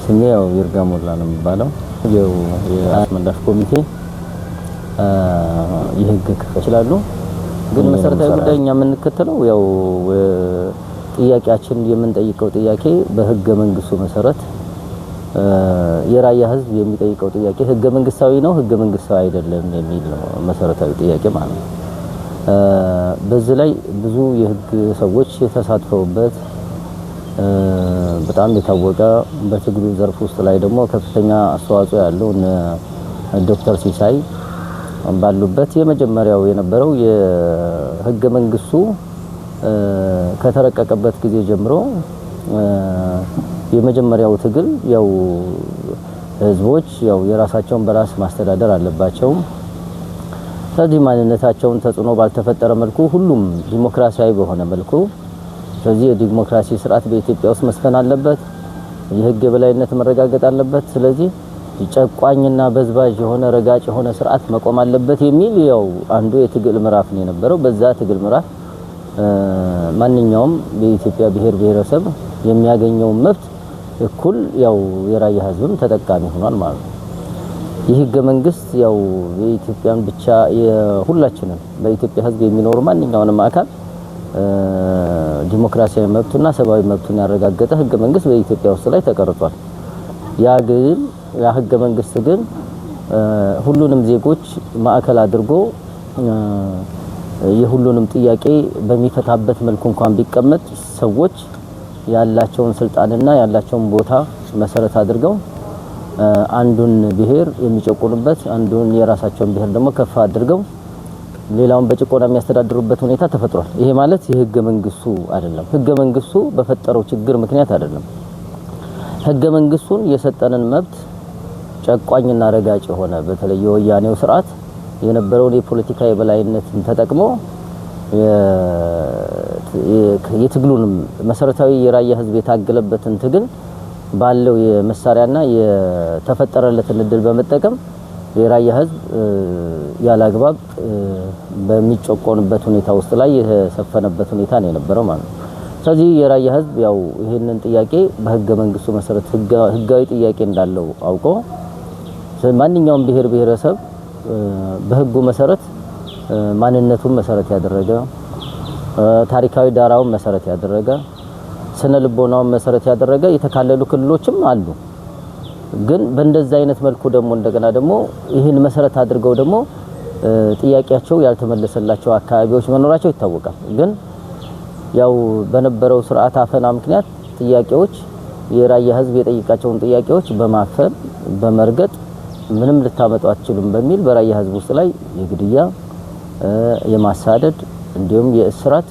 ስሜ ያው ይርጋ ሞላ ነው የሚባለው። የአስመላሽ ኮሚቴ የህግ ክፍል ይችላሉ። ግን መሰረታዊ ጉዳይ እኛ የምንከተለው ያው ጥያቄያችን የምንጠይቀው ጥያቄ በህገ መንግስቱ መሰረት የራያ ህዝብ የሚጠይቀው ጥያቄ ህገ መንግስታዊ ነው፣ ህገ መንግስታዊ አይደለም የሚል ነው መሰረታዊ ጥያቄ ማለት ነው። በዚህ ላይ ብዙ የህግ ሰዎች ተሳትፈውበት በጣም የታወቀ በትግሉ ዘርፍ ውስጥ ላይ ደግሞ ከፍተኛ አስተዋጽኦ ያለው ዶክተር ሲሳይ ባሉበት የመጀመሪያው የነበረው የህገ መንግስቱ ከተረቀቀበት ጊዜ ጀምሮ የመጀመሪያው ትግል ያው ህዝቦች ያው የራሳቸውን በራስ ማስተዳደር አለባቸው። ስለዚህ ማንነታቸውን ተጽዕኖ ባልተፈጠረ መልኩ ሁሉም ዲሞክራሲያዊ በሆነ መልኩ ስለዚህ የዲሞክራሲ ስርዓት በኢትዮጵያ ውስጥ መስፈን አለበት። የህግ የበላይነት መረጋገጥ አለበት። ስለዚህ ጨቋኝና በዝባዥ የሆነ ረጋጭ የሆነ ስርዓት መቆም አለበት የሚል ያው አንዱ የትግል ምዕራፍ ነው የነበረው። በዛ ትግል ምዕራፍ ማንኛውም የኢትዮጵያ ብሔር ብሔረሰብ የሚያገኘውን መብት እኩል ያው የራያ ህዝብም ተጠቃሚ ሆኗል ማለት ነው። ይህ ህገ መንግስት ያው የኢትዮጵያን ብቻ የሁላችንም በኢትዮጵያ ህዝብ የሚኖሩ ማንኛውንም አካል ዲሞክራሲያዊ መብቱና ሰብአዊ መብቱን ያረጋገጠ ህገ መንግስት በኢትዮጵያ ውስጥ ላይ ተቀርጿል። ያ ግን ያ ህገ መንግስት ግን ሁሉንም ዜጎች ማዕከል አድርጎ የሁሉንም ጥያቄ በሚፈታበት መልኩ እንኳን ቢቀመጥ ሰዎች ያላቸውን ስልጣንና ያላቸውን ቦታ መሰረት አድርገው አንዱን ብሔር የሚጨቁኑበት፣ አንዱን የራሳቸውን ብሔር ደግሞ ከፍ አድርገው ሌላውን በጭቆና የሚያስተዳድሩበት ሁኔታ ተፈጥሯል። ይሄ ማለት የህገ መንግስቱ አይደለም። ህገ መንግስቱ በፈጠረው ችግር ምክንያት አይደለም። ህገ መንግስቱን የሰጠንን መብት ጨቋኝና ረጋጭ የሆነ በተለይ የወያኔው ስርዓት የነበረውን የፖለቲካ የበላይነትን ተጠቅሞ የትግሉንም መሰረታዊ የራያ ህዝብ የታገለበትን ትግል ባለው የመሳሪያና የተፈጠረለትን እድል በመጠቀም የራያ ህዝብ ያላግባብ በሚጨቆንበት ሁኔታ ውስጥ ላይ የሰፈነበት ሁኔታ ነው የነበረው ማለት ነው። ስለዚህ የራያ ህዝብ ያው ይህንን ጥያቄ በህገ መንግስቱ መሰረት ህጋዊ ጥያቄ እንዳለው አውቆ ማንኛውም ብሔር ብሔረሰብ በህጉ መሰረት ማንነቱን መሰረት ያደረገ፣ ታሪካዊ ዳራውን መሰረት ያደረገ፣ ስነ ልቦናውን መሰረት ያደረገ የተካለሉ ክልሎችም አሉ። ግን በእንደዛ አይነት መልኩ ደግሞ እንደገና ደግሞ ይህን መሰረት አድርገው ደግሞ ጥያቄያቸው ያልተመለሰላቸው አካባቢዎች መኖራቸው ይታወቃል። ግን ያው በነበረው ስርዓት አፈና ምክንያት ጥያቄዎች የራያ ህዝብ የጠየቃቸውን ጥያቄዎች በማፈን በመርገጥ ምንም ልታመጡ አትችሉም በሚል በራያ ህዝብ ውስጥ ላይ የግድያ፣ የማሳደድ እንዲሁም የእስራት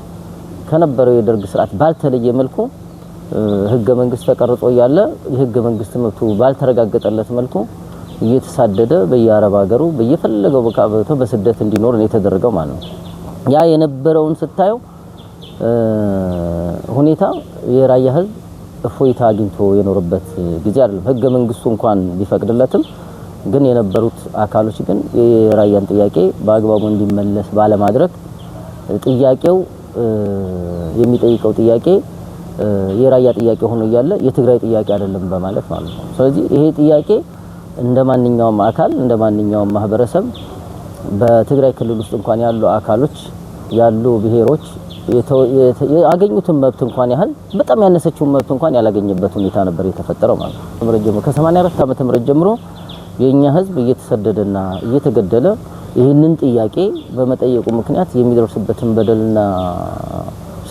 ከነበረው የደርግ ስርዓት ባልተለየ መልኩ ህገ መንግስት ተቀርጾ እያለ የህገ መንግስት መብቱ ባልተረጋገጠለት መልኩ እየተሳደደ በየአረብ ሀገሩ በየፈለገው ቦታ በስደት እንዲኖር ነው የተደረገው ማለት ነው። ያ የነበረውን ስታየው ሁኔታ የራያ ህዝብ እፎይታ አግኝቶ የኖረበት ጊዜ አይደለም። ህገ መንግስቱ እንኳን ቢፈቅድለትም ግን የነበሩት አካሎች ግን የራያን ጥያቄ በአግባቡ እንዲመለስ ባለማድረግ ጥያቄው የሚጠይቀው ጥያቄ የራያ ጥያቄ ሆኖ እያለ የትግራይ ጥያቄ አይደለም በማለት ማለት ነው። ስለዚህ ይሄ ጥያቄ እንደ ማንኛውም አካል እንደ ማንኛውም ማህበረሰብ በትግራይ ክልል ውስጥ እንኳን ያሉ አካሎች ያሉ ብሔሮች ያገኙትን መብት እንኳን ያህል በጣም ያነሰችውን መብት እንኳን ያላገኘበት ሁኔታ ነበር የተፈጠረው ማለት ነው። ከ84 ዓመተ ምህረት ጀምሮ የኛ ህዝብ እየተሰደደና እየተገደለ ይህንን ጥያቄ በመጠየቁ ምክንያት የሚደርስበትን በደልና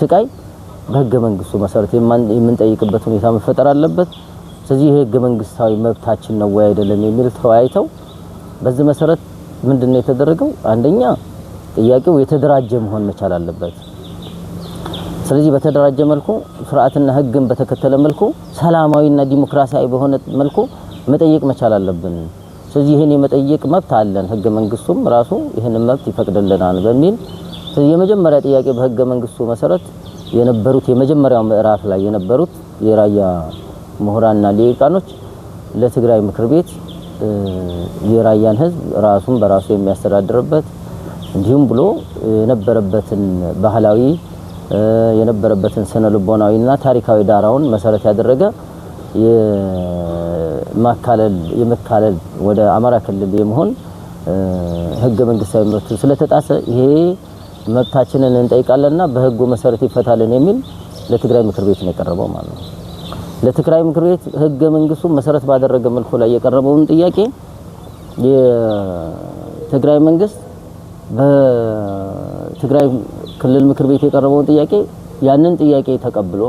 ስቃይ በህገ መንግስቱ መሰረት የምንጠይቅበት ሁኔታ መፈጠር አለበት። ስለዚህ ይሄ ህገ መንግስታዊ መብታችን ነው ወይ አይደለም የሚል ተወያይተው በዚህ መሰረት ምንድነው የተደረገው? አንደኛ ጥያቄው የተደራጀ መሆን መቻል አለበት። ስለዚህ በተደራጀ መልኩ ስርዓትና ህግን በተከተለ መልኩ ሰላማዊና ዲሞክራሲያዊ በሆነ መልኩ መጠየቅ መቻል አለብን። ስለዚህ ይሄን የመጠየቅ መብት አለን፣ ህገ መንግስቱም ራሱ ይሄንን መብት ይፈቅድልናል በሚል የመጀመሪያ ጥያቄ በህገ መንግስቱ መሰረት የነበሩት የመጀመሪያው ምዕራፍ ላይ የነበሩት የራያ ምሁራንና ሊቃኖች ለትግራይ ምክር ቤት የራያን ህዝብ ራሱን በራሱ የሚያስተዳድርበት እንዲሁም ብሎ የነበረበትን ባህላዊ የነበረበትን ስነ ልቦናዊና ታሪካዊ ዳራውን መሰረት ያደረገ የማካለል የመካለል ወደ አማራ ክልል የመሆን ህገ መንግስታዊ መብቱ ስለተጣሰ ይሄ መብታችንን እንጠይቃለንና በህጉ መሰረት ይፈታልን የሚል ለትግራይ ምክር ቤት ነው የቀረበው ማለት ነው። ለትግራይ ምክር ቤት ህገ መንግስቱ መሰረት ባደረገ መልኩ ላይ የቀረበውን ጥያቄ የትግራይ መንግስት በትግራይ ክልል ምክር ቤት የቀረበውን ጥያቄ ያንን ጥያቄ ተቀብሎ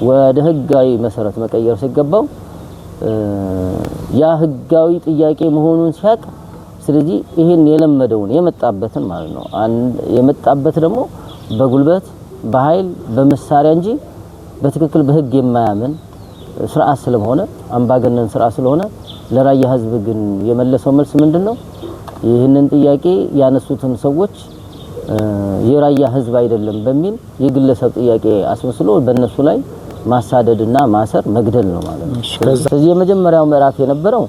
ወደ ህጋዊ መሰረት መቀየር ሲገባው ያ ህጋዊ ጥያቄ መሆኑን ሲያቅ፣ ስለዚህ ይሄን የለመደውን የመጣበትን ማለት ነው፣ የመጣበት ደግሞ በጉልበት፣ በኃይል፣ በመሳሪያ እንጂ በትክክል በህግ የማያምን ስርዓት ስለሆነ፣ አምባገነን ስርዓት ስለሆነ፣ ለራያ ህዝብ ግን የመለሰው መልስ ምንድነው? ይህንን ጥያቄ ያነሱትን ሰዎች የራያ ህዝብ አይደለም በሚል የግለሰብ ጥያቄ አስመስሎ በእነሱ ላይ ማሳደድና ማሰር መግደል ነው ማለት ነው። ስለዚህ የመጀመሪያው ምዕራፍ የነበረው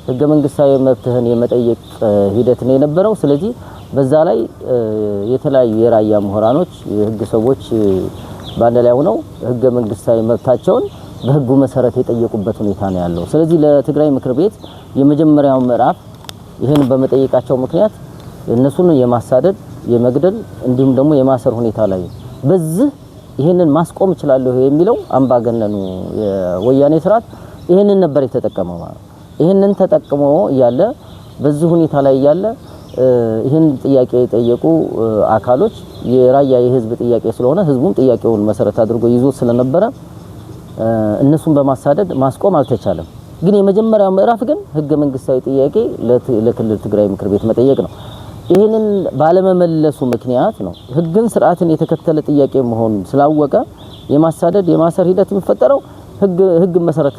ህገ መንግስታዊ መብትህን የመጠየቅ ሂደት ነው የነበረው። ስለዚህ በዛ ላይ የተለያዩ የራያ ምሁራኖች፣ የህግ ሰዎች ባንድ ላይ ሆነው ህገ መንግስታዊ መብታቸውን በህጉ መሰረት የጠየቁበት ሁኔታ ነው ያለው። ስለዚህ ለትግራይ ምክር ቤት የመጀመሪያው ምዕራፍ ይህን በመጠየቃቸው ምክንያት እነሱን የማሳደድ፣ የመግደል እንዲሁም ደግሞ የማሰር ሁኔታ ላይ በዚህ ይህንን ማስቆም እችላለሁ የሚለው አምባገነኑ የወያኔ ስርዓት ይህንን ነበር የተጠቀመው ማለት ነው። ይህንን ተጠቅሞ እያለ፣ በዚህ ሁኔታ ላይ እያለ፣ ይህን ጥያቄ የጠየቁ አካሎች የራያ የህዝብ ጥያቄ ስለሆነ ህዝቡም ጥያቄውን መሰረት አድርጎ ይዞ ስለነበረ እነሱን በማሳደድ ማስቆም አልተቻለም። ግን የመጀመሪያው ምዕራፍ ግን ህገ መንግስታዊ ጥያቄ ለክልል ትግራይ ምክር ቤት መጠየቅ ነው። ይህንን ባለመመለሱ ምክንያት ነው፣ ህግን ስርዓትን የተከተለ ጥያቄ መሆኑን ስላወቀ የማሳደድ የማሰር ሂደት የሚፈጠረው ህግ መሰረት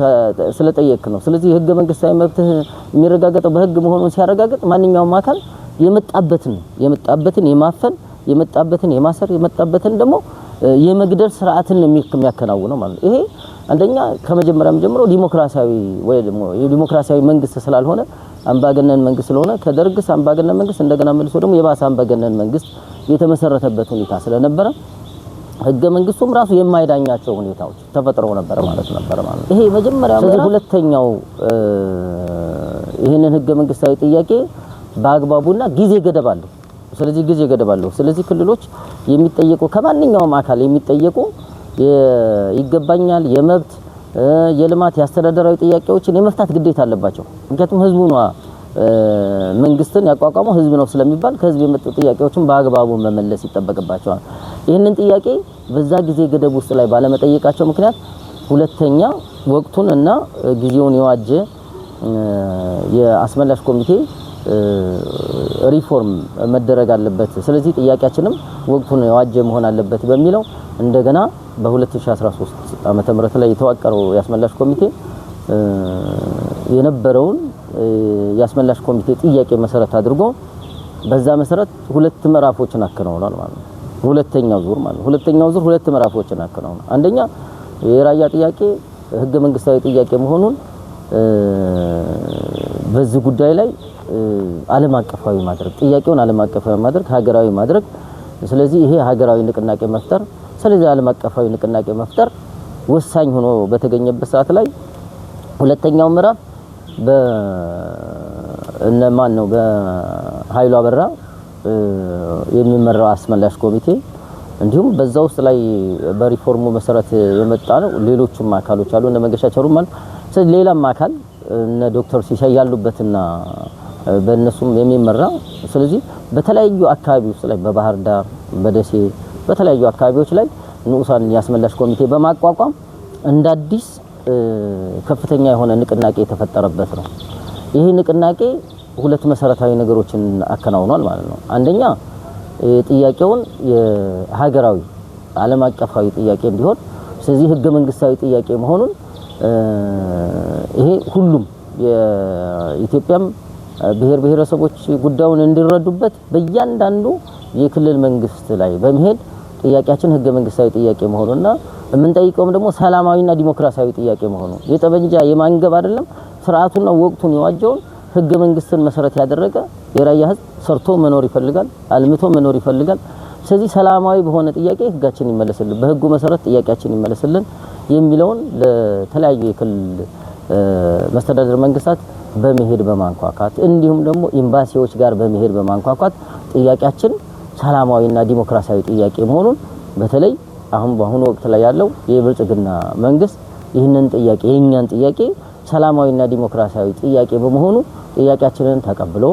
ስለጠየቅ ነው። ስለዚህ ህገ መንግስታዊ መብትህ የሚረጋገጠው በህግ መሆኑን ሲያረጋግጥ ማንኛውም አካል የመጣበትን የማፈን፣ የመጣበትን የማሰር፣ የመጣበትን ደግሞ የመግደል ስርዓትን ነው የሚያከናውነው ማለት ነው። ይሄ አንደኛ ከመጀመሪያም ጀምሮ ዲሞክራሲያዊ ወይ ደግሞ የዲሞክራሲያዊ መንግስት ስላልሆነ፣ አምባገነን መንግስት ስለሆነ፣ ከደርግስ አምባገነን መንግስት እንደገና መልሶ ደግሞ የባሰ አምባገነን መንግስት የተመሰረተበት ሁኔታ ስለነበረ ህገ መንግስቱም ራሱ የማይዳኛቸው ሁኔታዎች ተፈጥረው ነበር ማለት ነው። ይሄ መጀመሪያው። ስለዚህ ሁለተኛው ይህንን ህገ መንግስታዊ ጥያቄ በአግባቡና ጊዜ ገደብ አለው። ስለዚህ ጊዜ ገደብ አለው። ስለዚህ ክልሎች የሚጠየቁ፣ ከማንኛውም አካል የሚጠየቁ ይገባኛል፣ የመብት፣ የልማት፣ የአስተዳደራዊ ጥያቄዎችን የመፍታት ግዴታ አለባቸው። ምክንያቱም ህዝቡ ነው፣ መንግስትን ያቋቋመው ህዝብ ነው ስለሚባል ከህዝብ የመጡ ጥያቄዎችን በአግባቡ መመለስ ይጠበቅባቸዋል። ይህንን ጥያቄ በዛ ጊዜ ገደብ ውስጥ ላይ ባለመጠየቃቸው ምክንያት ሁለተኛ ወቅቱን እና ጊዜውን የዋጀ የአስመላሽ ኮሚቴ ሪፎርም መደረግ አለበት። ስለዚህ ጥያቄያችንም ወቅቱን የዋጀ መሆን አለበት በሚለው እንደገና በ2013 ዓመተ ምህረት ላይ የተዋቀረው የአስመላሽ ኮሚቴ የነበረውን የአስመላሽ ኮሚቴ ጥያቄ መሰረት አድርጎ በዛ መሰረት ሁለት ምዕራፎችን አከናውኗል ማለት ነው። ሁለተኛው ዙር ማለት ነው። ሁለተኛው ዙር ሁለት ምዕራፎችን አከናውኗል። አንደኛ የራያ ጥያቄ ህገ መንግስታዊ ጥያቄ መሆኑን በዚህ ጉዳይ ላይ ዓለም አቀፋዊ ማድረግ፣ ጥያቄውን ዓለም አቀፋዊ ማድረግ፣ ሀገራዊ ማድረግ፣ ስለዚህ ይሄ ሀገራዊ ንቅናቄ መፍጠር፣ ስለዚህ ዓለም አቀፋዊ ንቅናቄ መፍጠር ወሳኝ ሆኖ በተገኘበት ሰዓት ላይ ሁለተኛው ምዕራፍ በእነ ማን ነው፣ በኃይሉ አበራ የሚመራው አስመላሽ ኮሚቴ እንዲሁም በዛ ውስጥ ላይ በሪፎርሙ መሰረት የመጣ ነው። ሌሎችም አካሎች አሉ፣ እነ መንገሻ ቸሩም አሉ። ስለዚህ ሌላም አካል እነ ዶክተር ሲሳይ ያሉበትና በእነሱም የሚመራ፣ ስለዚህ በተለያዩ አካባቢዎች ላይ በባህር ዳር፣ በደሴ፣ በተለያዩ አካባቢዎች ላይ ንዑሳን የአስመላሽ ኮሚቴ በማቋቋም እንደ አዲስ ከፍተኛ የሆነ ንቅናቄ የተፈጠረበት ነው። ይህ ንቅናቄ ሁለት መሰረታዊ ነገሮችን አከናውኗል ማለት ነው። አንደኛ ጥያቄውን የሀገራዊ ዓለም አቀፋዊ ጥያቄ እንዲሆን፣ ስለዚህ ህገ መንግስታዊ ጥያቄ መሆኑን ይሄ ሁሉም የኢትዮጵያም ብሔር ብሔረሰቦች ጉዳዩን እንዲረዱበት በእያንዳንዱ የክልል መንግስት ላይ በመሄድ ጥያቄያችን ህገ መንግስታዊ ጥያቄ መሆኑና የምንጠይቀውም ደግሞ ሰላማዊና ዲሞክራሲያዊ ጥያቄ መሆኑ፣ የጠመንጃ የማንገብ አይደለም፣ ስርዓቱና ወቅቱን የዋጀውን ህገ መንግስትን መሰረት ያደረገ፣ የራያ ህዝብ ሰርቶ መኖር ይፈልጋል፣ አልምቶ መኖር ይፈልጋል። ስለዚህ ሰላማዊ በሆነ ጥያቄ ህጋችን ይመለስልን፣ በህጉ መሰረት ጥያቄያችን ይመለስልን የሚለውን ለተለያዩ የክልል መስተዳደር መንግስታት በመሄድ በማንኳኳት እንዲሁም ደግሞ ኤምባሲዎች ጋር በመሄድ በማንኳኳት ጥያቄያችን ሰላማዊና ዲሞክራሲያዊ ጥያቄ መሆኑን በተለይ አሁን በአሁኑ ወቅት ላይ ያለው የብልጽግና መንግስት ይህንን ጥያቄ የኛን ጥያቄ ሰላማዊና ዲሞክራሲያዊ ጥያቄ በመሆኑ ጥያቄያችንን ተቀብሎ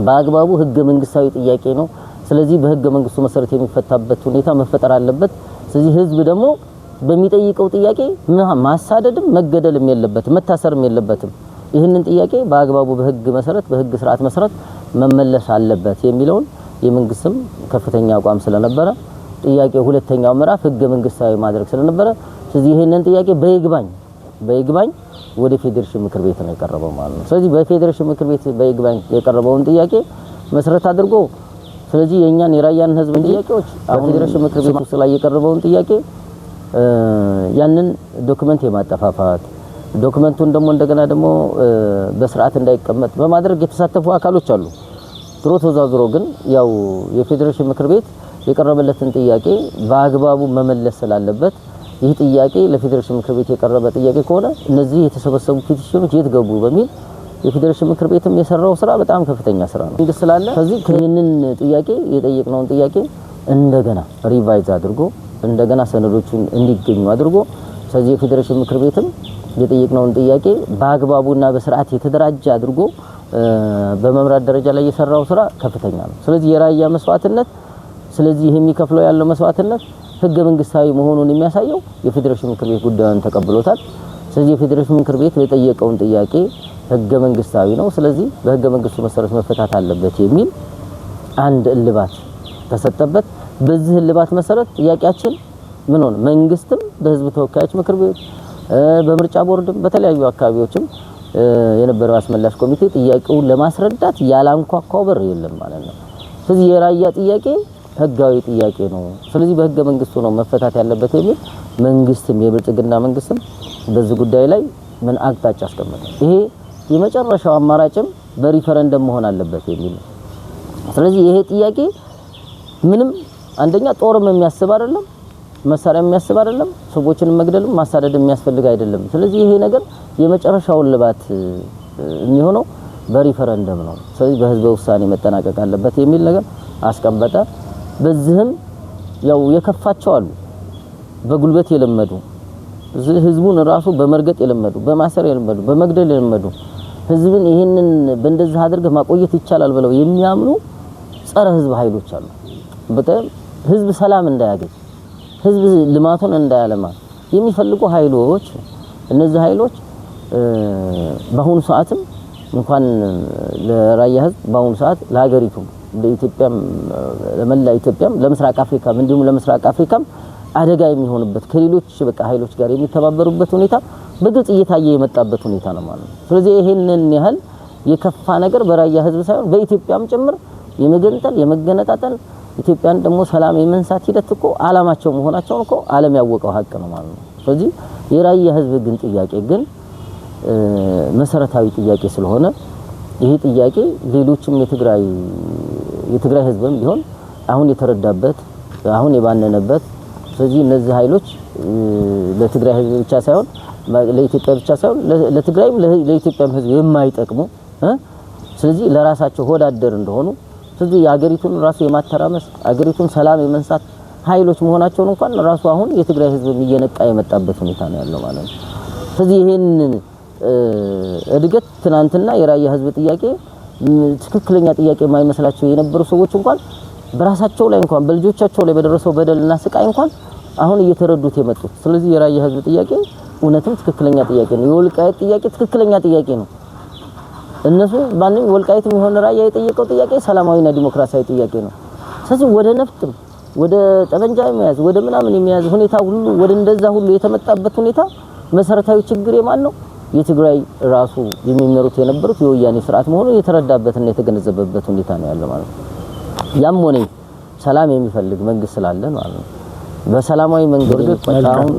በአግባቡ ህገ መንግስታዊ ጥያቄ ነው። ስለዚህ በህገ መንግስቱ መሰረት የሚፈታበት ሁኔታ መፈጠር አለበት። ስለዚህ ህዝብ ደግሞ በሚጠይቀው ጥያቄ ማሳደድም መገደልም የለበትም፣ መታሰርም የለበትም። ይህንን ጥያቄ በአግባቡ በህግ መሰረት በህግ ስርዓት መሰረት መመለስ አለበት የሚለውን የመንግስትም ከፍተኛ አቋም ስለነበረ ጥያቄው ሁለተኛው ምዕራፍ ህገ መንግስታዊ ማድረግ ስለነበረ ስለዚህ ይህንን ጥያቄ በይግባኝ ወደ ፌዴሬሽን ምክር ቤት ነው የቀረበው ማለት ነው። ስለዚህ በፌዴሬሽን ምክር ቤት በይግባኝ የቀረበውን ጥያቄ መሰረት አድርጎ ስለዚህ የኛን የራያን ህዝብ ጥያቄዎች በፌዴሬሽን ምክር ቤት ውስጥ ላይ የቀረበውን ጥያቄ ያንን document የማጠፋፋት document ኡን ደግሞ እንደገና ደግሞ በስርዓት እንዳይቀመጥ በማድረግ የተሳተፉ አካሎች አሉ። ድሮ ተዛዝሮ ግን ያው የፌዴሬሽን ምክር ቤት የቀረበለትን ጥያቄ በአግባቡ መመለስ ስላለበት ይህ ጥያቄ ለፌዴሬሽን ምክር ቤት የቀረበ ጥያቄ ከሆነ እነዚህ የተሰበሰቡ petition ኦች የት ገቡ በሚል የፌዴሬሽን ምክር ቤትም የሰራው ስራ በጣም ከፍተኛ ስራ ነው። መንግስት ስላለ ከዚህ ይህንን ጥያቄ የጠየቅነውን ጥያቄ እንደገና revise አድርጎ እንደገና ሰነዶቹን እንዲገኙ አድርጎ ስለዚህ የፌዴሬሽን ምክር ቤትም የጠየቅነውን ጥያቄ በአግባቡና በስርዓት የተደራጀ አድርጎ በመምራት ደረጃ ላይ የሰራው ስራ ከፍተኛ ነው። ስለዚህ የራያ መስዋዕትነት ስለዚህ ይሄ የሚከፍለው ያለው መስዋዕትነት ህገ መንግስታዊ መሆኑን የሚያሳየው የፌዴሬሽን ምክር ቤት ጉዳዩን ተቀብሎታል። ስለዚህ የፌዴሬሽን ምክር ቤት የጠየቀውን ጥያቄ ህገ መንግስታዊ ነው፣ ስለዚህ በህገ መንግስቱ መሰረት መፈታት አለበት የሚል አንድ እልባት ተሰጠበት። በዚህ እልባት መሰረት ጥያቄያችን ምን ሆነ? መንግስትም በህዝብ ተወካዮች ምክር ቤት በምርጫ ቦርድም በተለያዩ አካባቢዎችም የነበረው አስመላሽ ኮሚቴ ጥያቄውን ለማስረዳት ያላንኳኳው በር የለም ማለት ነው። ስለዚህ የራያ ጥያቄ ህጋዊ ጥያቄ ነው፣ ስለዚህ በህገ መንግስቱ ነው መፈታት ያለበት የሚል መንግስትም የብልጽግና መንግስትም በዚህ ጉዳይ ላይ ምን አቅጣጫ አስቀመጠ። ይሄ የመጨረሻው አማራጭም በሪፈረንደም መሆን አለበት የሚል ነው። ስለዚህ ይሄ ጥያቄ ምንም አንደኛ ጦርም የሚያስብ አይደለም፣ መሳሪያ የሚያስብ አይደለም፣ ሰዎችን መግደልም ማሳደድ የሚያስፈልግ አይደለም። ስለዚህ ይሄ ነገር የመጨረሻው እልባት የሚሆነው በሪፈረንደም ነው። ስለዚህ በህዝበ ውሳኔ መጠናቀቅ አለበት የሚል ነገር አስቀመጠ። በዚህም ያው የከፋቸው አሉ፣ በጉልበት የለመዱ ህዝቡን ራሱ በመርገጥ የለመዱ፣ በማሰር የለመዱ፣ በመግደል የለመዱ ህዝብን ይሄንን በእንደዚህ አድርገህ ማቆየት ይቻላል ብለው የሚያምኑ ጸረ ህዝብ ኃይሎች አሉ። በጣም ህዝብ ሰላም እንዳያገኝ ህዝብ ልማቱን እንዳያለማ የሚፈልጉ ኃይሎች እነዚህ ኃይሎች በአሁኑ ሰዓትም እንኳን ለራያ ህዝብ በአሁኑ ሰዓት ለሀገሪቱም ለኢትዮጵያም ለመላ ኢትዮጵያም ለምስራቅ አፍሪካም እንዲሁም ለምስራቅ አፍሪካም አደጋ የሚሆንበት ከሌሎች በቃ ኃይሎች ጋር የሚተባበሩበት ሁኔታ በግልጽ እየታየ የመጣበት ሁኔታ ነው ማለት ነው። ስለዚህ ይሄንን ያህል የከፋ ነገር በራያ ህዝብ ሳይሆን በኢትዮጵያም ጭምር የመገንጠል የመገነጣጠል ኢትዮጵያን ደግሞ ሰላም የመንሳት ሂደት እኮ አላማቸው መሆናቸውን እኮ ዓለም ያወቀው ሀቅ ነው ማለት ነው። ስለዚህ የራያ ህዝብ ግን ጥያቄ ግን መሰረታዊ ጥያቄ ስለሆነ ይሄ ጥያቄ ሌሎችም የትግራይ ህዝብም ቢሆን አሁን የተረዳበት አሁን የባነነበት ስለዚህ እነዚህ ኃይሎች ለትግራይ ህዝብ ብቻ ሳይሆን ለኢትዮጵያ ብቻ ሳይሆን ለትግራይም ለኢትዮጵያም ህዝብ የማይጠቅሙ ስለዚህ ለራሳቸው ሆዳደር እንደሆኑ ስለዚህ የሀገሪቱን ራሱ የማተራመስ ሀገሪቱን ሰላም የመንሳት ኃይሎች መሆናቸውን እንኳን ራሱ አሁን የትግራይ ህዝብ እየነቃ የመጣበት ሁኔታ ነው ያለው ማለት ነው። ስለዚህ ይሄንን እድገት ትናንትና የራያ ህዝብ ጥያቄ ትክክለኛ ጥያቄ የማይመስላቸው የነበሩ ሰዎች እንኳን በራሳቸው ላይ እንኳን በልጆቻቸው ላይ በደረሰው በደልና ስቃይ እንኳን አሁን እየተረዱት የመጡት። ስለዚህ የራያ ህዝብ ጥያቄ እውነትም ትክክለኛ ጥያቄ ነው። የወልቃይት ጥያቄ ትክክለኛ ጥያቄ ነው። እነሱ ማንም ወልቃይትም የሆነ ራያ የጠየቀው ጥያቄ ሰላማዊና ዲሞክራሲያዊ ጥያቄ ነው። ስለዚህ ወደ ነፍጥም ወደ ጠመንጃ የሚያዝ ወደ ምናምን የሚያዝ ሁኔታ ሁሉ ወደ እንደዛ ሁሉ የተመጣበት ሁኔታ መሰረታዊ ችግር የማን ነው? የትግራይ ራሱ የሚመሩት የነበሩት የወያኔ ስርዓት መሆኑን የተረዳበትና የተገነዘበበት ሁኔታ ነው ያለው ማለት ነው። ያም ሆነ ሰላም የሚፈልግ መንግስት ስላለ ማለት ነው። በሰላማዊ መንገድ አሁን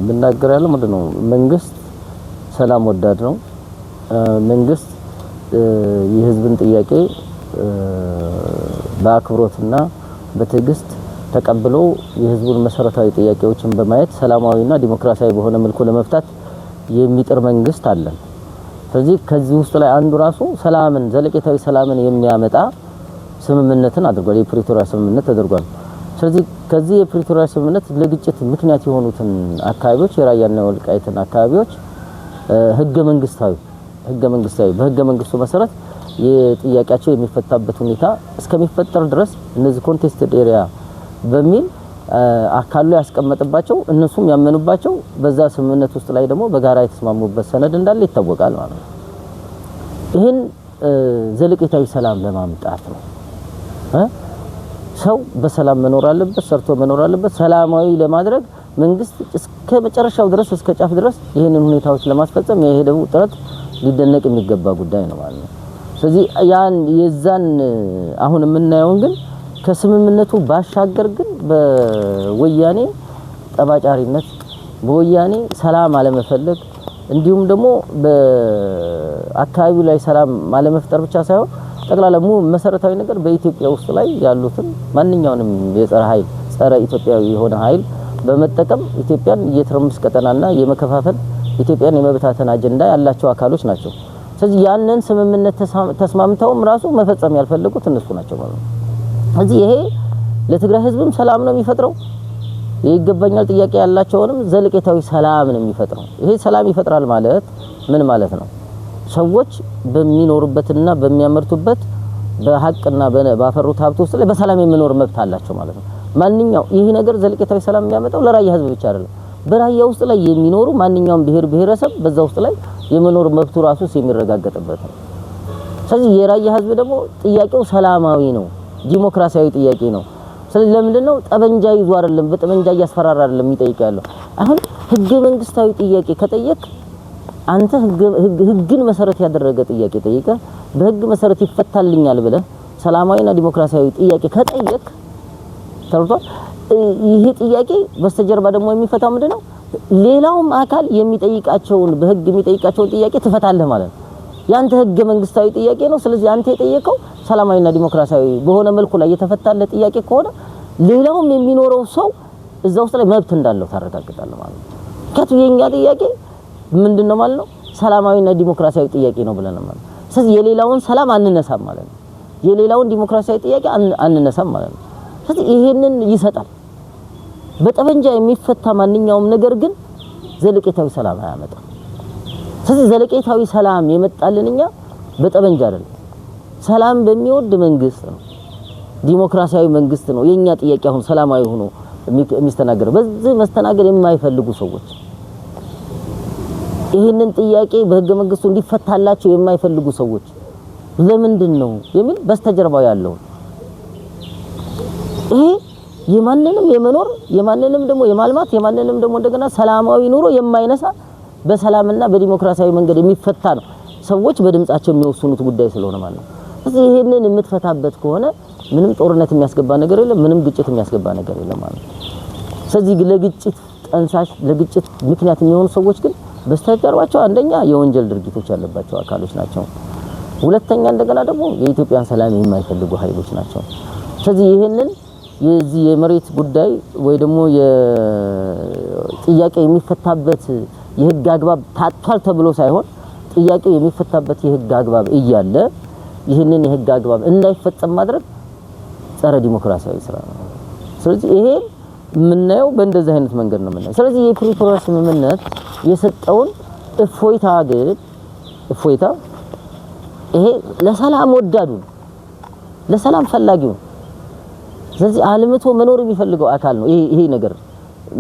የምናገር ያለው ምንድነው? መንግስት ሰላም ወዳድ ነው። መንግስት የህዝብን ጥያቄ በአክብሮትና በትዕግስት ተቀብሎ የህዝቡን መሰረታዊ ጥያቄዎችን በማየት ሰላማዊና ዲሞክራሲያዊ በሆነ መልኩ ለመፍታት የሚጥር መንግስት አለን። ስለዚህ ከዚህ ውስጥ ላይ አንዱ ራሱ ሰላምን ዘለቄታዊ ሰላምን የሚያመጣ ስምምነትን አድርጓል። የፕሪቶሪያ ስምምነት ተደርጓል። ስለዚህ ከዚህ የፕሪቶሪያ ስምምነት ለግጭት ምክንያት የሆኑትን አካባቢዎች የራያና የወልቃይትን አካባቢዎች ህገ መንግስታዊ በህገ መንግስቱ መሰረት የጥያቄያቸው የሚፈታበት ሁኔታ እስከሚፈጠር ድረስ እነዚህ contested area በሚል አካሉ ያስቀመጠባቸው እነሱም ያመኑባቸው በዛ ስምምነት ውስጥ ላይ ደግሞ በጋራ የተስማሙበት ሰነድ እንዳለ ይታወቃል ማለት ነው። ይሄን ዘለቄታዊ ሰላም ለማምጣት ነው። ሰው በሰላም መኖር አለበት፣ ሰርቶ መኖር አለበት። ሰላማዊ ለማድረግ መንግስት እስከ መጨረሻው ድረስ እስከ ጫፍ ድረስ ይሄንን ሁኔታዎች ለማስፈጸም የሄደው ጥረት ሊደነቅ የሚገባ ጉዳይ ነው ማለት ነው። ስለዚህ ያን የዛን አሁን የምናየውን ግን ከስምምነቱ ባሻገር ግን በወያኔ ጠባጫሪነት በወያኔ ሰላም አለመፈለግ እንዲሁም ደግሞ በአካባቢው ላይ ሰላም አለመፍጠር ብቻ ሳይሆን ጠቅላላ መሰረታዊ ነገር በኢትዮጵያ ውስጥ ላይ ያሉትን ማንኛውንም የጸረ ኃይል ጸረ ኢትዮጵያዊ የሆነ ኃይል በመጠቀም ኢትዮጵያን የትርምስ ቀጠናና የመከፋፈል ኢትዮጵያን የመበታተን አጀንዳ ያላቸው አካሎች ናቸው። ስለዚህ ያንን ስምምነት ተስማምተውም ራሱ መፈጸም ያልፈለጉት እነሱ ናቸው ማለት ነው። ስለዚህ ይሄ ለትግራይ ህዝብም ሰላም ነው የሚፈጥረው፣ ይገባኛል ጥያቄ ያላቸውንም ዘለቄታዊ ሰላም ነው የሚፈጥረው። ይሄ ሰላም ይፈጥራል ማለት ምን ማለት ነው? ሰዎች በሚኖሩበትና በሚያመርቱበት በሀቅና ባፈሩት ሀብት ውስጥ ላይ በሰላም የመኖር መብት አላቸው ማለት ነው። ማንኛው ይሄ ነገር ዘለቄታዊ ሰላም የሚያመጣው ለራያ ህዝብ ብቻ አይደለም። በራያ ውስጥ ላይ የሚኖሩ ማንኛውም ብሔር ብሔረሰብ በዛ ውስጥ ላይ የመኖር መብቱ ራሱ የሚረጋገጥበት ነው። ስለዚህ የራያ ህዝብ ደግሞ ጥያቄው ሰላማዊ ነው፣ ዲሞክራሲያዊ ጥያቄ ነው። ስለዚህ ለምንድን ነው ጠበንጃ ይዞ አይደለም፣ በጠበንጃ እያስፈራራ አይደለም የሚጠይቀው ያለው። አሁን ህገ መንግስታዊ ጥያቄ ከጠየቅ አንተ ህግን መሰረት ያደረገ ጥያቄ ጠይቀ በህግ መሰረት ይፈታልኛል ብለህ ሰላማዊና ዲሞክራሲያዊ ጥያቄ ከጠየቅ ተርቷል። ይሄ ጥያቄ በስተጀርባ ደግሞ የሚፈታው ምንድነው? ሌላውም አካል የሚጠይቃቸውን በህግ የሚጠይቃቸውን ጥያቄ ትፈታለህ ማለት ነው። ያንተ ህገ መንግስታዊ ጥያቄ ነው። ስለዚህ አንተ የጠየቀው ሰላማዊና ዲሞክራሲያዊ በሆነ መልኩ ላይ የተፈታለህ ጥያቄ ከሆነ ሌላውም የሚኖረው ሰው እዛ ውስጥ ላይ መብት እንዳለው ታረጋግጣለህ ማለት ነው። ከቱ የኛ ጥያቄ ምንድነው ማለት ነው? ሰላማዊና ዲሞክራሲያዊ ጥያቄ ነው ብለን ማለት ነው። ስለዚህ የሌላውን ሰላም አንነሳም ማለት ነው። የሌላውን ዲሞክራሲያዊ ጥያቄ አንነሳም ማለት ነው። ስለዚህ ይሄንን ይሰጣል። በጠበንጃ የሚፈታ ማንኛውም ነገር ግን ዘለቄታዊ ሰላም አያመጣም። ስለዚህ ዘለቄታዊ ሰላም የመጣልን እኛ በጠበንጃ አይደለም፣ ሰላም በሚወድ መንግስት ነው፣ ዲሞክራሲያዊ መንግስት ነው። የኛ ጥያቄ አሁን ሰላማዊ ሆኖ የሚስተናገደው በዚህ መስተናገድ የማይፈልጉ ሰዎች ይህንን ጥያቄ በህገ መንግስቱ እንዲፈታላቸው የማይፈልጉ ሰዎች ለምንድን ነው የሚል በስተጀርባው ያለው ይሄ የማንንም የመኖር የማንንም ደግሞ የማልማት የማንንም ደግሞ እንደገና ሰላማዊ ኑሮ የማይነሳ በሰላምና በዲሞክራሲያዊ መንገድ የሚፈታ ነው። ሰዎች በድምጻቸው የሚወስኑት ጉዳይ ስለሆነ ማለት ነው። ስለዚህ ይሄንን የምትፈታበት ከሆነ ምንም ጦርነት የሚያስገባ ነገር የለም፣ ምንም ግጭት የሚያስገባ ነገር የለም ማለት ነው። ስለዚህ ለግጭት ጠንሳሽ ለግጭት ምክንያት የሚሆኑ ሰዎች ግን በስተጀርባቸው አንደኛ የወንጀል ድርጊቶች ያለባቸው አካሎች ናቸው። ሁለተኛ እንደገና ደግሞ የኢትዮጵያን ሰላም የማይፈልጉ ኃይሎች ናቸው። ስለዚህ ይሄንን የዚህ የመሬት ጉዳይ ወይ ደግሞ የጥያቄ የሚፈታበት የህግ አግባብ ታጥቷል ተብሎ ሳይሆን ጥያቄው የሚፈታበት የህግ አግባብ እያለ ይህንን የህግ አግባብ እንዳይፈጸም ማድረግ ጸረ ዲሞክራሲያዊ ስራ ነው። ስለዚህ ይሄ የምናየው በእንደዚህ አይነት መንገድ ነው የምናየው። ስለዚህ የፕሪቶሪያ ስምምነት የሰጠውን እፎይታ ግን እፎይታ ይሄ ለሰላም ወዳዱ ለሰላም ፈላጊው ስለዚህ አልምቶ መኖር የሚፈልገው አካል ነው ይሄ ነገር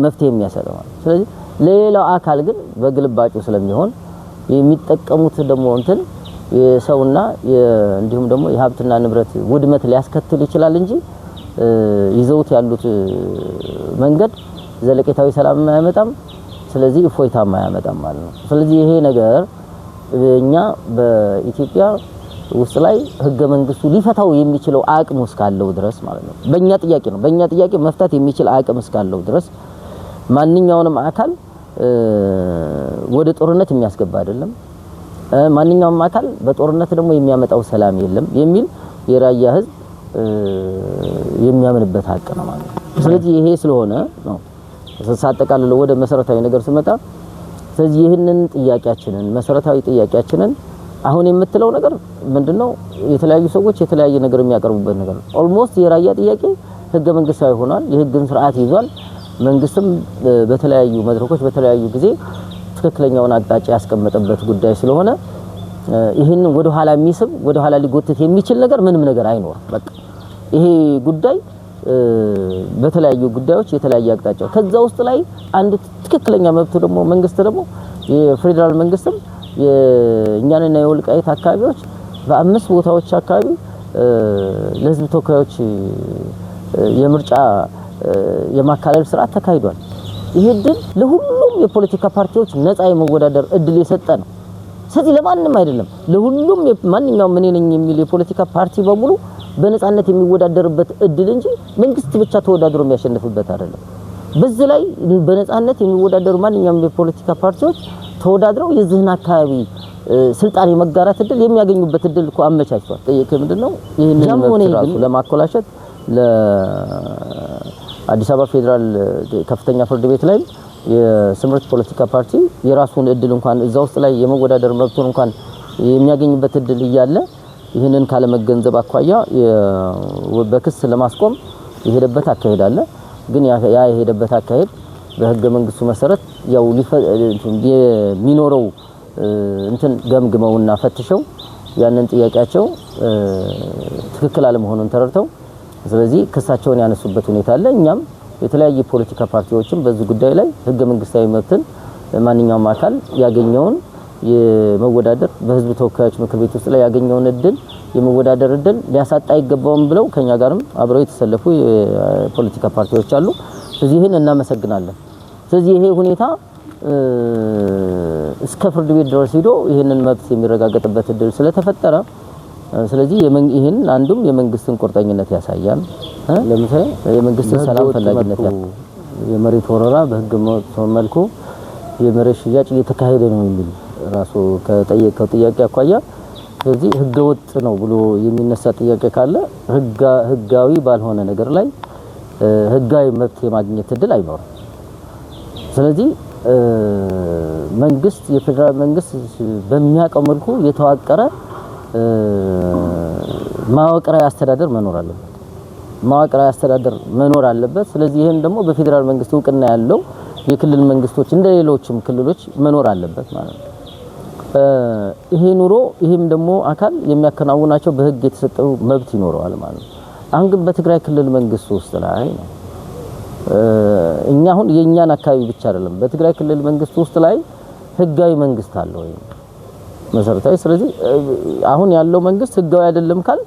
መፍትሄ የሚያሰጠው ማለት። ስለዚህ ለሌላው አካል ግን በግልባጩ ስለሚሆን የሚጠቀሙት ደግሞ እንትን የሰውና እንዲሁም ደግሞ የሀብትና ንብረት ውድመት ሊያስከትል ይችላል እንጂ ይዘውት ያሉት መንገድ ዘለቄታዊ ሰላም አያመጣም። ስለዚህ እፎይታም አያመጣም ማለት ነው። ስለዚህ ይሄ ነገር እኛ በኢትዮጵያ ውስጥ ላይ ህገ መንግስቱ ሊፈታው የሚችለው አቅም እስካለው ድረስ ማለት ነው። በእኛ ጥያቄ ነው። በእኛ ጥያቄ መፍታት የሚችል አቅም እስካለው ድረስ ማንኛውንም አካል ወደ ጦርነት የሚያስገባ አይደለም። ማንኛውም አካል በጦርነት ደግሞ የሚያመጣው ሰላም የለም የሚል የራያ ህዝብ የሚያምንበት ሀቅ ነው ማለት ነው። ስለዚህ ይሄ ስለሆነ ነው ሳጠቃልለው ወደ መሰረታዊ ነገር ስመጣ ስለዚህ ይህንን ጥያቄያችንን መሰረታዊ ጥያቄያችንን አሁን የምትለው ነገር ምንድነው? የተለያዩ ሰዎች የተለያየ ነገር የሚያቀርቡበት ነገር ነው። Almost የራያ ጥያቄ ህገ መንግስታዊ ሆኗል። የህግን ስርዓት ይዟል። መንግስትም በተለያዩ መድረኮች በተለያዩ ጊዜ ትክክለኛውን አቅጣጫ ያስቀመጠበት ጉዳይ ስለሆነ ይህንን ወደ ኋላ የሚስብ ወደ ኋላ ሊጎትት የሚችል ነገር ምንም ነገር አይኖርም። በቃ ይሄ ጉዳይ በተለያዩ ጉዳዮች የተለያየ አቅጣጫ ከዛ ውስጥ ላይ አንዱ ትክክለኛ መብቱ ደግሞ መንግስት ደግሞ የፌዴራል መንግስትም የእኛንና የወልቃይት አካባቢዎች በአምስት ቦታዎች አካባቢ ለህዝብ ተወካዮች የምርጫ የማካለል ስርዓት ተካሂዷል። ይሄ እድል ለሁሉም የፖለቲካ ፓርቲዎች ነፃ የመወዳደር እድል የሰጠ ነው። ስለዚህ ለማንም አይደለም፣ ለሁሉም ማንኛውም እኔ ነኝ የሚል የፖለቲካ ፓርቲ በሙሉ በነፃነት የሚወዳደርበት እድል እንጂ መንግስት ብቻ ተወዳድሮ የሚያሸንፍበት አይደለም። በዚህ ላይ በነፃነት የሚወዳደሩ ማንኛውም የፖለቲካ ፓርቲዎች ተወዳድረው የዚህን አካባቢ ስልጣን የመጋራት እድል የሚያገኙበት እድል እኮ አመቻችቷል። ጥያቄ ምንድነው? ይህንን መብት ራሱ ለማኮላሸት ለአዲስ አበባ ፌዴራል ከፍተኛ ፍርድ ቤት ላይ የስምረት ፖለቲካ ፓርቲ የራሱን እድል እንኳን እዛ ውስጥ ላይ የመወዳደር መብቱን እንኳን የሚያገኝበት እድል እያለ ይህንን ካለመገንዘብ አኳያ በክስ ለማስቆም የሄደበት አካሄድ አለ። ግን ያ የሄደበት አካሄድ በህገ መንግስቱ መሰረት ያው የሚኖረው እንትን ገምግመውና ፈትሸው ያንን ጥያቄያቸው ትክክል አለመሆኑን ተረድተው ስለዚህ ክሳቸውን ያነሱበት ሁኔታ አለ። እኛም የተለያዩ ፖለቲካ ፓርቲዎችም በዚህ ጉዳይ ላይ ህገ መንግስታዊ መብትን ማንኛውም አካል ያገኘውን የመወዳደር በህዝብ ተወካዮች ምክር ቤት ውስጥ ላይ ያገኘውን እድል የመወዳደር እድል ሊያሳጣ አይገባውም ብለው ከኛ ጋርም አብረው የተሰለፉ የፖለቲካ ፓርቲዎች አሉ። ስለዚህ ይህን እናመሰግናለን። ስለዚህ ይሄ ሁኔታ እስከ ፍርድ ቤት ድረስ ሄዶ ይህንን መብት የሚረጋገጥበት እድል ስለተፈጠረ ስለዚህ ይህን አንዱም የመንግስትን ቁርጠኝነት ያሳያል። ለምሳሌ የመንግስትን ሰላም ፈላጊነት የመሬት ወረራ በህገ መልኩ የመሬት ሽያጭ እየተካሄደ ነው የሚል ራሱ ከጠየቀው ጥያቄ አኳያ ስለዚህ ህገወጥ ነው ብሎ የሚነሳ ጥያቄ ካለ ህጋዊ ባልሆነ ነገር ላይ ህጋዊ መብት የማግኘት እድል አይኖርም። ስለዚህ መንግስት የፌዴራል መንግስት በሚያውቀው መልኩ የተዋቀረ መዋቅራዊ አስተዳደር መኖር አለበት። መዋቅራዊ አስተዳደር መኖር አለበት። ስለዚህ ይሄን ደግሞ በፌዴራል መንግስት እውቅና ያለው የክልል መንግስቶች እንደሌሎችም ክልሎች መኖር አለበት ማለት ነው። ይሄ ኑሮ ይሄም ደግሞ አካል የሚያከናውናቸው በህግ የተሰጠው መብት ይኖረዋል ማለት ነው። አሁን ግን በትግራይ ክልል መንግስት ውስጥ ላይ ነው እኛ አሁን የኛን አካባቢ ብቻ አይደለም፣ በትግራይ ክልል መንግስት ውስጥ ላይ ህጋዊ መንግስት አለ ወይ መሰረታዊ። ስለዚህ አሁን ያለው መንግስት ህጋዊ አይደለም ካል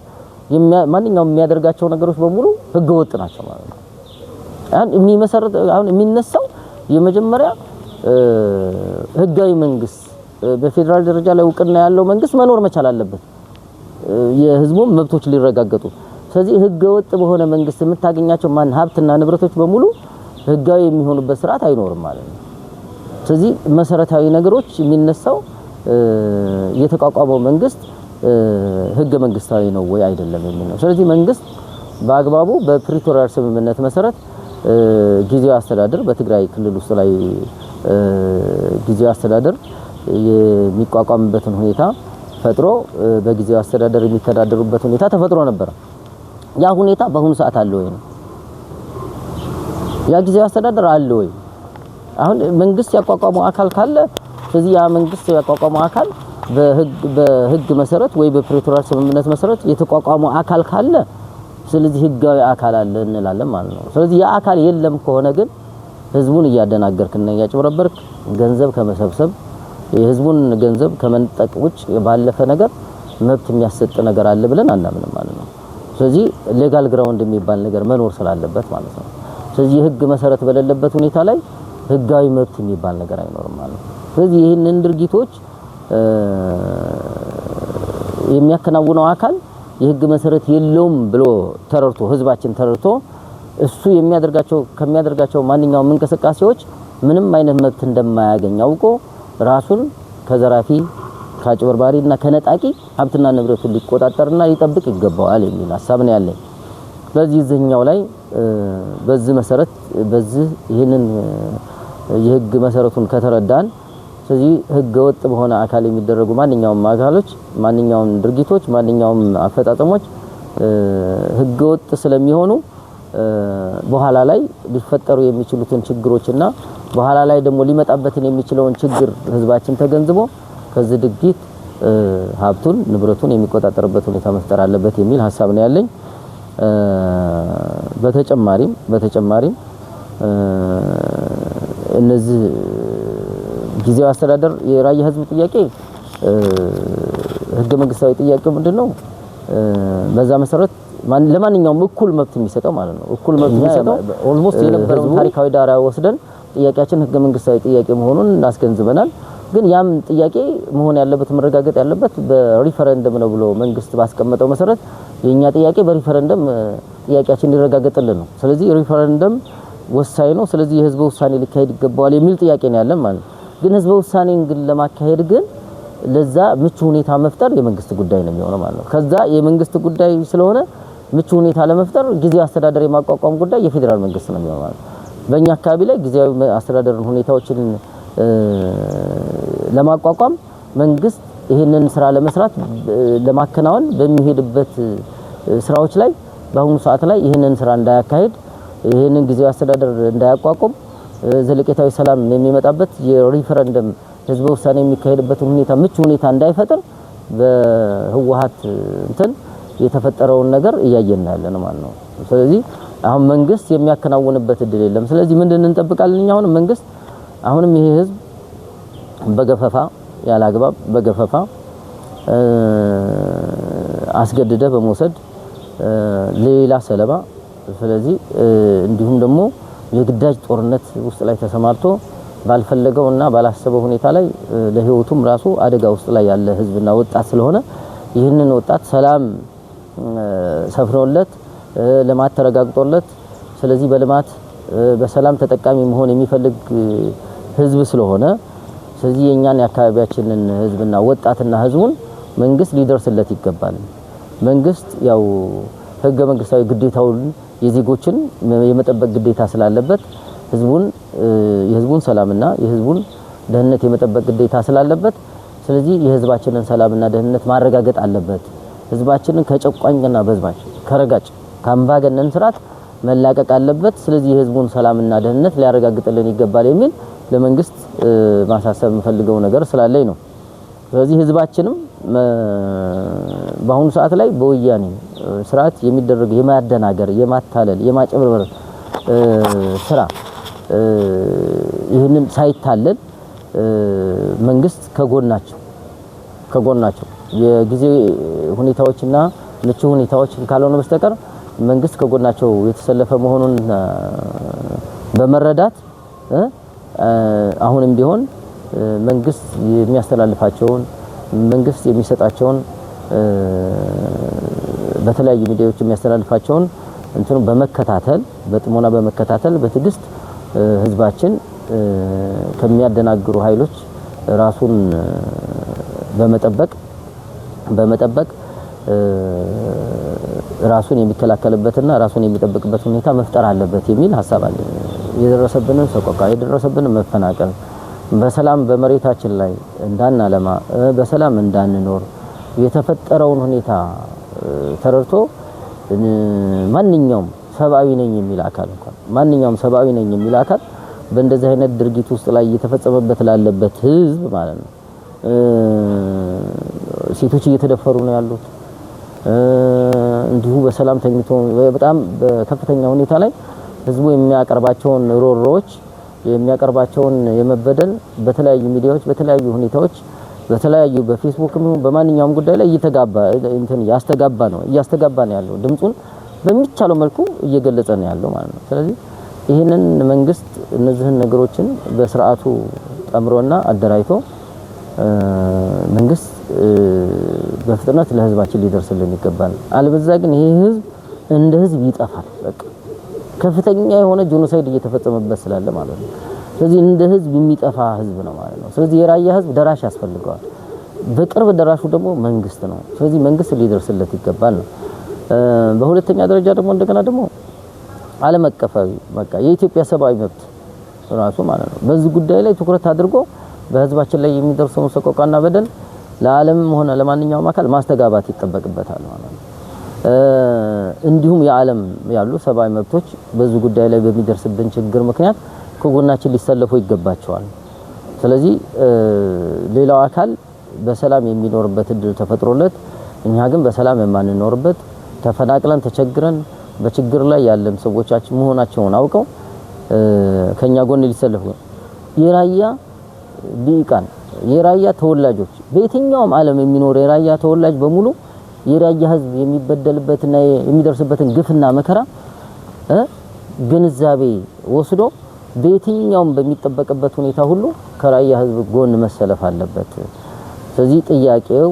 ማንኛውም የሚያደርጋቸው ነገሮች በሙሉ ህገወጥ ናቸው ማለት ነው። አሁን የሚመሰረት አሁን የሚነሳው የመጀመሪያ ህጋዊ መንግስት በፌዴራል ደረጃ ላይ እውቅና ያለው መንግስት መኖር መቻል አለበት፣ የህዝቡም መብቶች ሊረጋገጡ። ስለዚህ ህገወጥ በሆነ መንግስት የምታገኛቸው ማን ሀብትና ንብረቶች በሙሉ ህጋዊ የሚሆኑበት ስርዓት አይኖርም ማለት ነው። ስለዚህ መሰረታዊ ነገሮች የሚነሳው የተቋቋመው መንግስት ህገ መንግስታዊ ነው ወይ አይደለም የሚል ነው። ስለዚህ መንግስት በአግባቡ በፕሪቶሪያ ስምምነት መሰረት ጊዜያዊ አስተዳደር በትግራይ ክልል ውስጥ ላይ ጊዜያዊ አስተዳደር የሚቋቋምበትን ሁኔታ ፈጥሮ በጊዜያዊ አስተዳደር የሚተዳደሩበት ሁኔታ ተፈጥሮ ነበር። ያ ሁኔታ በአሁኑ ሰዓት አለ ወይ ነው? ያ ጊዜያዊ አስተዳደር አለ ወይ? አሁን መንግስት ያቋቋመው አካል ካለ ስለዚህ ያ መንግስት ያቋቋመው አካል በህግ መሰረት ወይ በፕሪቶሪያ ስምምነት መሰረት የተቋቋመው አካል ካለ ስለዚህ ህጋዊ አካል አለ እንላለን ማለት ነው። ስለዚህ ያ አካል የለም ከሆነ ግን ህዝቡን እያደናገርክና እያጭበረበርክ ገንዘብ ከመሰብሰብ የህዝቡን ገንዘብ ከመንጠቅ ውጭ ባለፈ ነገር መብት የሚያሰጥ ነገር አለ ብለን አናምንም ማለት ነው። ስለዚህ legal ground የሚባል ነገር መኖር ስላለበት ማለት ነው። ስለዚህ የህግ መሰረት በሌለበት ሁኔታ ላይ ህጋዊ መብት የሚባል ነገር አይኖርም ማለት ነው። ስለዚህ ይህንን ድርጊቶች የሚያከናውነው አካል የህግ መሰረት የለውም ብሎ ተረድቶ ህዝባችን ተረድቶ እሱ የሚያደርጋቸው ከሚያደርጋቸው ማንኛውም እንቅስቃሴዎች ምንም አይነት መብት እንደማያገኝ አውቆ ራሱን ከዘራፊ ከአጭበርባሪና ከነጣቂ ሀብትና ንብረቱን ሊቆጣጠርና ሊጠብቅ ይገባዋል የሚል ሀሳብ ነው ያለኝ። በዚህ እዚህኛው ላይ በዚህ መሰረት በዚህ ይህንን የህግ መሰረቱን ከተረዳን ስለዚህ ህገወጥ በሆነ አካል የሚደረጉ ማንኛውም አካሎች፣ ማንኛውም ድርጊቶች፣ ማንኛውም አፈጻጸሞች ህገወጥ ስለሚሆኑ በኋላ ላይ ሊፈጠሩ የሚችሉትን ችግሮችና በኋላ ላይ ደግሞ ሊመጣበትን የሚችለውን ችግር ህዝባችን ተገንዝቦ ከዚህ ድርጊት ሀብቱን ንብረቱን የሚቆጣጠርበት ሁኔታ መፍጠር አለበት የሚል ሀሳብ ነው ያለኝ። በተጨማሪም እነዚህ ጊዜያዊ አስተዳደር የራያ ህዝብ ጥያቄ ህገ መንግስታዊ ጥያቄው ምንድነው? በዛ መሰረት ለማንኛውም እኩል መብት የሚሰጠው ማለት ነው። እኩል መብት የሚሰጠው almost የነበረውን ታሪካዊ ዳራ ወስደን ጥያቄያችን ህገ መንግስታዊ ጥያቄ መሆኑን እናስገንዝበናል። ግን ያም ጥያቄ መሆን ያለበት መረጋገጥ ያለበት በሪፈረንደም ነው ብሎ መንግስት ባስቀመጠው መሰረት የኛ ጥያቄ በሪፈረንደም ጥያቄያችን ሊረጋገጥልን ነው። ስለዚህ ሪፈረንደም ወሳኝ ነው። ስለዚህ የህዝበ ውሳኔ ሊካሄድ ይገባዋል የሚል ጥያቄ ነው ያለን ማለት ነው። ግን ህዝበ ውሳኔን ግን ለማካሄድ ግን ለዛ ምቹ ሁኔታ መፍጠር የመንግስት ጉዳይ ነው የሚሆነው ማለት ነው። ከዛ የመንግስት ጉዳይ ስለሆነ ምቹ ሁኔታ ለመፍጠር ጊዜያዊ አስተዳደር የማቋቋም ጉዳይ የፌዴራል መንግስት ነው የሚሆነው ማለት ነው። በእኛ አካባቢ ላይ ጊዜያዊ አስተዳደር ሁኔታዎችን ለማቋቋም መንግስት ይሄንን ስራ ለመስራት ለማከናወን በሚሄድበት ስራዎች ላይ በአሁኑ ሰዓት ላይ ይሄንን ስራ እንዳያካሂድ፣ ይሄንን ጊዜያዊ አስተዳደር እንዳያቋቁም፣ ዘለቄታዊ ሰላም የሚመጣበት የሪፈረንደም ህዝበ ውሳኔ የሚካሄድበት ሁኔታ ምቹ ሁኔታ እንዳይፈጥር በህወሓት እንትን የተፈጠረውን ነገር እያየን ያለን ማለት ነው። ስለዚህ አሁን መንግስት የሚያከናውንበት እድል የለም። ስለዚህ ምንድን እንጠብቃለን? እኛ አሁንም መንግስት አሁንም ይሄ ህዝብ በገፈፋ ያላግባብ በገፈፋ አስገድደ በመውሰድ ሌላ ሰለባ፣ ስለዚህ እንዲሁም ደግሞ የግዳጅ ጦርነት ውስጥ ላይ ተሰማርቶ ባልፈለገውና ባላሰበው ሁኔታ ላይ ለህይወቱም ራሱ አደጋ ውስጥ ላይ ያለ ህዝብና ወጣት ስለሆነ ይህንን ወጣት ሰላም ሰፍኖለት ልማት ተረጋግጦለት ስለዚህ በልማት በሰላም ተጠቃሚ መሆን የሚፈልግ ህዝብ ስለሆነ ስለዚህ የኛን የአካባቢያችንን ህዝብና ወጣትና ህዝቡን መንግስት ሊደርስለት ይገባል። መንግስት ያው ህገ መንግስታዊ ግዴታውን የዜጎችን የመጠበቅ ግዴታ ስላለበት ህዝቡን የህዝቡን ሰላምና የህዝቡን ደህንነት የመጠበቅ ግዴታ ስላለበት ስለዚህ የህዝባችንን ሰላምና ደህንነት ማረጋገጥ አለበት። ህዝባችንን ከጨቋኝና በዝባጭ ከረጋጭ ከአምባገነን ስርዓት መላቀቅ አለበት። ስለዚህ የህዝቡን ሰላምና ደህንነት ሊያረጋግጥልን ይገባል የሚል ለመንግስት ማሳሰብ የምፈልገው ነገር ስላለኝ ነው። ስለዚህ ህዝባችንም በአሁኑ ሰዓት ላይ በወያኔ ስርዓት የሚደረግ የማደናገር፣ የማታለል፣ የማጭበርበር ስራ ይህንን ሳይታለል መንግስት ከጎናቸው የጊዜ ሁኔታዎችና ምቹ ሁኔታዎች ካልሆነ በስተቀር መንግስት ከጎናቸው የተሰለፈ መሆኑን በመረዳት አሁንም ቢሆን መንግስት የሚያስተላልፋቸውን መንግስት የሚሰጣቸውን በተለያዩ ሚዲያዎች የሚያስተላልፋቸውን እንትኑ በመከታተል በጥሞና በመከታተል በትዕግስት ህዝባችን ከሚያደናግሩ ኃይሎች ራሱን በመጠበቅ ራሱን የሚከላከልበትና ራሱን የሚጠብቅበት ሁኔታ መፍጠር አለበት የሚል ሀሳብ አለ። የደረሰብንን ሰቆቃ፣ የደረሰብንን መፈናቀል፣ በሰላም በመሬታችን ላይ እንዳናለማ፣ በሰላም እንዳንኖር የተፈጠረውን ሁኔታ ተረድቶ ማንኛውም ሰብአዊ ነኝ የሚል አካል እንኳን ማንኛውም ሰብአዊ ነኝ የሚል አካል በእንደዚህ አይነት ድርጊት ውስጥ ላይ እየተፈጸመበት ላለበት ህዝብ ማለት ነው። ሴቶች እየተደፈሩ ነው ያሉት። እንዲሁ በሰላም ተኝቶ በጣም በከፍተኛ ሁኔታ ላይ ህዝቡ የሚያቀርባቸውን ሮሮዎች የሚያቀርባቸውን የመበደል በተለያዩ ሚዲያዎች በተለያዩ ሁኔታዎች በተለያዩ በፌስቡክም በማንኛውም ጉዳይ ላይ እየተጋባ እንትን እያስተጋባ ነው ያለው፣ ድምጹን በሚቻለው መልኩ እየገለጸ ነው ያለው ማለት ነው። ስለዚህ ይህንን መንግስት እነዚህን ነገሮችን በስርዓቱ ጠምሮና አደራጅቶ መንግስት በፍጥነት ለህዝባችን ሊደርስልን ይገባል። አለበለዚያ ግን ይሄ ህዝብ እንደ ህዝብ ይጠፋል። በቃ ከፍተኛ የሆነ genocide እየተፈጸመበት ስላለ ማለት ነው። ስለዚህ እንደ ህዝብ የሚጠፋ ህዝብ ነው ማለት ነው። ስለዚህ የራያ ህዝብ ደራሽ ያስፈልገዋል። በቅርብ ደራሹ ደግሞ መንግስት ነው። ስለዚህ መንግስት ሊደርስለት ይገባል ነው። በሁለተኛ ደረጃ ደግሞ እንደገና ደግሞ ዓለም አቀፋዊ በቃ የኢትዮጵያ ሰብአዊ መብት ራሱ ማለት ነው በዚህ ጉዳይ ላይ ትኩረት አድርጎ በህዝባችን ላይ የሚደርሰውን ሰቆቃና በደል ለዓለምም ሆነ ለማንኛውም አካል ማስተጋባት ይጠበቅበታል ማለት ነው። እንዲሁም የዓለም ያሉ ሰብአዊ መብቶች በዚህ ጉዳይ ላይ በሚደርስብን ችግር ምክንያት ከጎናችን ሊሰለፉ ይገባቸዋል። ስለዚህ ሌላው አካል በሰላም የሚኖርበት እድል ተፈጥሮለት እኛ ግን በሰላም የማንኖርበት ተፈናቅለን ተቸግረን በችግር ላይ ያለን ሰዎቻችን መሆናቸውን አውቀው ከኛ ጎን ሊሰለፉ የራያ ሊቃን የራያ ተወላጆች በየትኛውም ዓለም የሚኖር የራያ ተወላጅ በሙሉ የራያ ህዝብ የሚበደልበትና የሚደርስበትን ግፍና መከራ ግንዛቤ ወስዶ በየትኛውም በሚጠበቅበት ሁኔታ ሁሉ ከራያ ህዝብ ጎን መሰለፍ አለበት። ስለዚህ ጥያቄው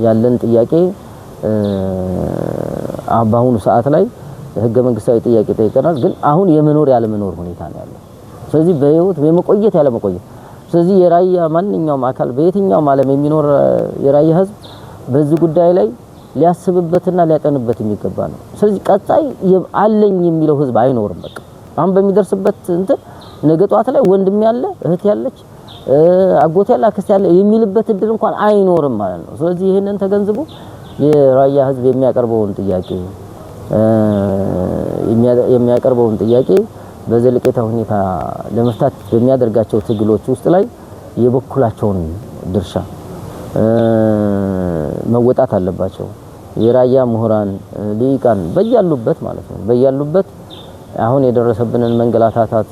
ያለን ጥያቄ በአሁኑ ሰዓት ላይ ህገ መንግስታዊ ጥያቄ ጠይቀናል። ግን አሁን የመኖር ያለመኖር ሁኔታ ነው ያለው። ስለዚህ በህይወት የመቆየት ያለመቆየት፣ ስለዚህ የራያ ማንኛውም አካል በየትኛውም ዓለም የሚኖር የራያ ህዝብ በዚህ ጉዳይ ላይ ሊያስብበትና ሊያጠንበት የሚገባ ነው። ስለዚህ ቀጣይ አለኝ የሚለው ህዝብ አይኖርም። በቃ አሁን በሚደርስበት እንትን ነገ ጧት ላይ ወንድም ያለ እህት ያለች አጎት ያለ አክስት ያለ የሚልበት እድል እንኳን አይኖርም ማለት ነው። ስለዚህ ይህንን ተገንዝቦ የራያ ህዝብ የሚያቀርበውን ጥያቄ በዘለቄታ ሁኔታ ለመፍታት በሚያደርጋቸው ትግሎች ውስጥ ላይ የበኩላቸውን ድርሻ መወጣት አለባቸው። የራያ ምሁራን ሊቃን በያሉበት ማለት ነው፣ በያሉበት አሁን የደረሰብንን መንገላታታት፣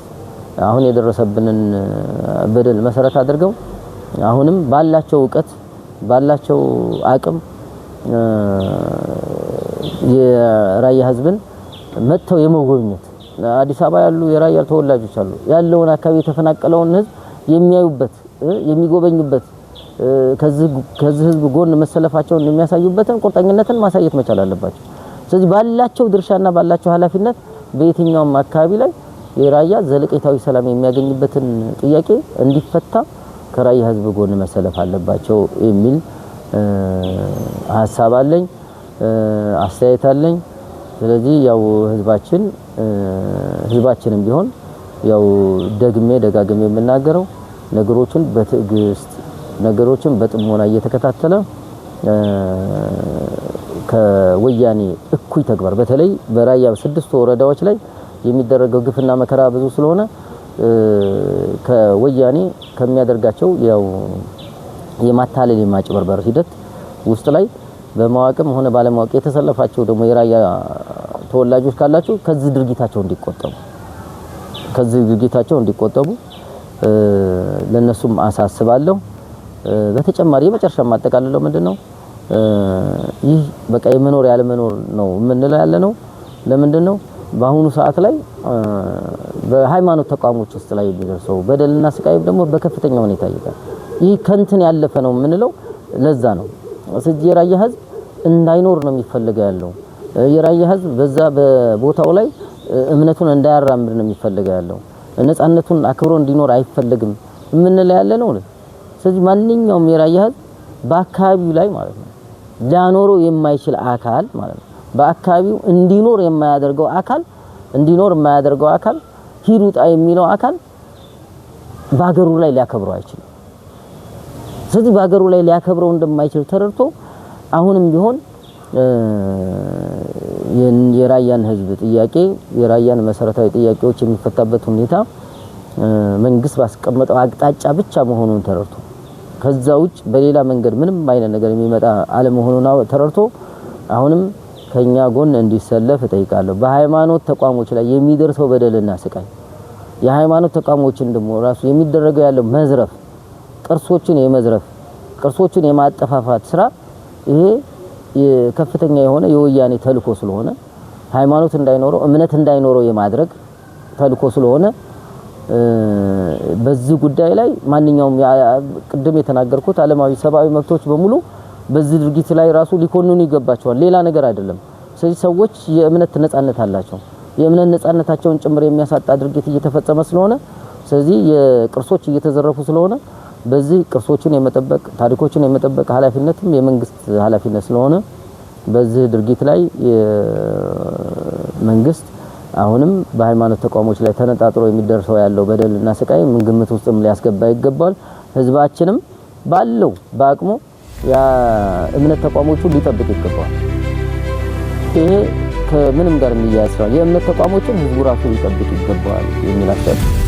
አሁን የደረሰብንን በደል መሰረት አድርገው አሁንም ባላቸው እውቀት ባላቸው አቅም የራያ ህዝብን መጥተው የመጎብኘት፣ አዲስ አበባ ያሉ የራያ ተወላጆች አሉ፣ ያለውን አካባቢ የተፈናቀለውን ህዝብ የሚያዩበት፣ የሚጎበኙበት፣ ከዚህ ህዝብ ጎን መሰለፋቸውን የሚያሳዩበትን ቁርጠኝነትን ማሳየት መቻል አለባቸው። ስለዚህ ባላቸው ድርሻና ባላቸው ኃላፊነት በየትኛውም አካባቢ ላይ የራያ ዘለቄታዊ ሰላም የሚያገኝበትን ጥያቄ እንዲፈታ ከራያ ህዝብ ጎን መሰለፍ አለባቸው የሚል ሀሳብ አለኝ፣ አስተያየት አለኝ። ስለዚህ ያው ህዝባችንም ቢሆን ያው ደግሜ ደጋግሜ የምናገረው ነገሮችን በትዕግስት፣ ነገሮችን በጥሞና እየተከታተለ ከወያኔ እኩይ ተግባር፣ በተለይ በራያ ስድስቱ ወረዳዎች ላይ የሚደረገው ግፍና መከራ ብዙ ስለሆነ፣ ከወያኔ ከሚያደርጋቸው ያው የማታለል የማጭበርበር ሂደት ውስጥ ላይ በማወቅም ሆነ ባለማወቅ የተሰለፋቸው ደግሞ የራያ ተወላጆች ካላችሁ ከዚህ ድርጊታቸው እንዲቆጠቡ ለነሱም አሳስባለሁ። በተጨማሪ የመጨረሻ የማጠቃልለው ምንድነው? ይህ በቃ የመኖር ያለመኖር ነው የምንለው ያለ ነው። ለምንድን ነው? በአሁኑ ሰዓት ላይ በሃይማኖት ተቋሞች ውስጥ ላይ የሚደርሰው በደልና ስቃይ ደግሞ በከፍተኛ ሁኔታ ይታያል። ይህ ከንትን ያለፈ ነው የምንለው ለዛ ነው። ስለዚህ የራያ ህዝብ እንዳይኖር ነው የሚፈልገው ያለው። የራያ ህዝብ በዛ በቦታው ላይ እምነቱን እንዳያራምድ ነው የሚፈልገው ያለው። ነፃነቱን አክብሮ እንዲኖር አይፈልግም የምንለው ያለ ነው። ስለዚህ ማንኛውም የራያ ህዝብ በአካባቢው ላይ ማለት ነው ሊያኖረው የማይችል አካል ማለት ነው፣ በአካባቢው እንዲኖር የማያደርገው አካል፣ እንዲኖር የማያደርገው አካል፣ ሂድ ውጣ የሚለው አካል በሀገሩ ላይ ሊያከብረው አይችልም። ስለዚህ በሀገሩ ላይ ሊያከብረው እንደማይችል ተረድቶ አሁንም ቢሆን የራያን ህዝብ ጥያቄ፣ የራያን መሰረታዊ ጥያቄዎች የሚፈታበት ሁኔታ መንግስት ባስቀመጠው አቅጣጫ ብቻ መሆኑን ተረድቶ፣ ከዛ ውጭ በሌላ መንገድ ምንም አይነት ነገር የሚመጣ አለመሆኑን ተረድቶ አሁንም ከኛ ጎን እንዲሰለፍ እጠይቃለሁ። በሃይማኖት ተቋሞች ላይ የሚደርሰው በደልና ስቃይ፣ የሃይማኖት ተቋሞችን ደግሞ ራሱ የሚደረገው ያለው መዝረፍ፣ ቅርሶችን የመዝረፍ፣ ቅርሶችን የማጠፋፋት ስራ፣ ይሄ ከፍተኛ የሆነ የወያኔ ተልኮ ስለሆነ፣ ሃይማኖት እንዳይኖረው፣ እምነት እንዳይኖረው የማድረግ ተልኮ ስለሆነ፣ በዚህ ጉዳይ ላይ ማንኛውም ቅድም የተናገርኩት ዓለማዊ ሰብአዊ መብቶች በሙሉ በዚህ ድርጊት ላይ ራሱ ሊኮንኑ ይገባቸዋል። ሌላ ነገር አይደለም። ስለዚህ ሰዎች የእምነት ነጻነት አላቸው። የእምነት ነጻነታቸውን ጭምር የሚያሳጣ ድርጊት እየተፈጸመ ስለሆነ፣ ስለዚህ የቅርሶች እየተዘረፉ ስለሆነ፣ በዚህ ቅርሶችን የመጠበቅ፣ ታሪኮችን የመጠበቅ ኃላፊነትም የመንግስት ኃላፊነት ስለሆነ በዚህ ድርጊት ላይ መንግስት አሁንም በሃይማኖት ተቋሞች ላይ ተነጣጥሮ የሚደርሰው ያለው በደልና ስቃይ ምን ግምት ውስጥም ሊያስገባ ይገባል። ህዝባችንም ባለው በአቅሙ የእምነት ተቋሞቹ ሊጠብቅ ይገባል። ይሄ ከምንም ጋር የሚያያዝ ስራ የእምነት ተቋሞችን ህዝቡ ራሱ ሊጠብቅ ይገባዋል የሚል አስተያየት።